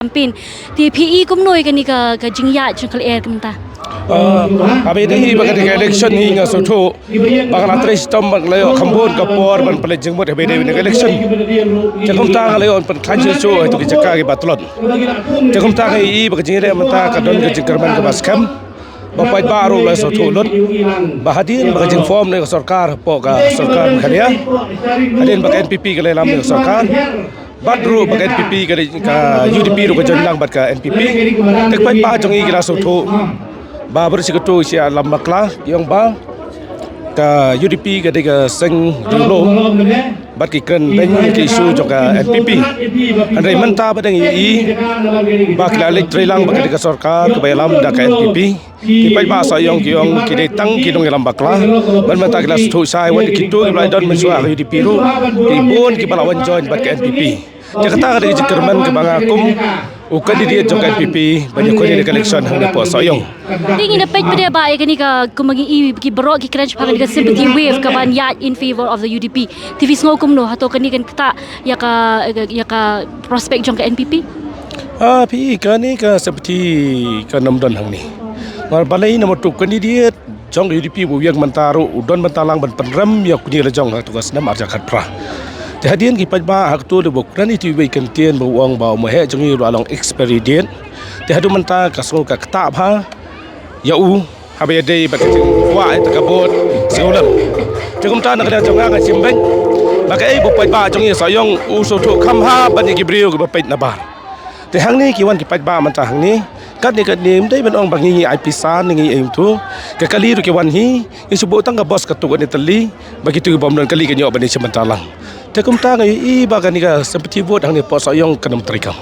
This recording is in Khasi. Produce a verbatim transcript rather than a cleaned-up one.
campaign. Te phi i kumno ïa kane ka, ka jingïaid jong ka lyer ka mynta? Ah, haba ïadei bad kane ka election hi nga sngewthuh ba nga la trei shitom bad nga la ïoh kham bun ka por ban pynleit jingmut haba ïadei bad kane ka election. Te kumta nga la ïoh ban pynkhlaiñ shuh shuh ha kito ki jaka kiba tlot. Te kumta nga i ba ka jingïaleh mynta ka don ka jingkyrmen kaba skhem. Ba paidbah ruh la sngewthuh lut ba hadien ba ka jingform ne ka sorkar hapoh ka sorkar Meghalaya, hadien ba ka N P P ka la ïalam ne ka sorkar, bad ruh ba ka N P P ka, ka U D P ruh ka join lang bad ka N P P. Te ki paidbah jong ngi ki la sngewthuh ba baroh shi katto shi ïalam bakla, ki ong ba ka U D P ka dei ka seng riewlum bad ki kren beiñ ki issue jong ka N P P. Hynrei mynta ba dang i ba ki la leit trei lang bad ka dei ka sorkar kaba ïalam da ka N P P. Ki paidbah Sohiong ki ong ki dei tang ki nongïalam bakla. Ban mynta ki la sngewthuh shai wat kito kiba la don mynshuwa ha U D P ruh ki bun kiba la wan join bad ka N P P. Te kata ka dei ka jingkyrmen kaba nga kum u candidate jong ka N P P ban ïakhun ïa ka election hangne hapoh Sohiong. Te ngi da peit pat de ba ïa kane ka kumba ngi i ki baroh ki kren shaphang kane ka sympathy wave kaban ïaid in favor of the U D P. Te phi sngew kumno, hato kane kan ktah ïa ka, ïa ka prospect jong ka N P P? Ah, phi, kane ka sympathy kan ym don hangne. Namar balei, namar uto u candidate jong ka U D P ba u ïeng mynta ruh u don bynta lang ban pynrem ïa une la jong ha kato ka snem arhajar khatphra. Te hadien ki paidbah ha kato de ba u kren ïa uto uwei u kyntien ba u ong ba u maheh jong ngi u la long expiry date. Te haduh mynta ka sngew ka ktah bha ïa u haba ïadei bad ka jingkwah ïa ka vote sngewlem. Te kumta na ka liang jong nga nga shim beit ba kaei ba u paidbah jong ngi Sohiong u sngewthuh kham bha ban ïa ki briew kiba peit na bar. Te hangne ki wan ki paidbah mynta hangne, katne katne ym dei ban ong ba ngi ngi ai pisa ne ngi ai umtu. Ka kali ruh ki wan hi, ngi shu buh tang ka bos katto katne tylli ba kito ki bym don kali kin ïoh ban ïashim bynta lang. Te kumta nga ïohi ba kane ka sympathy vote hangne hapoh Sohiong kan ym treikam.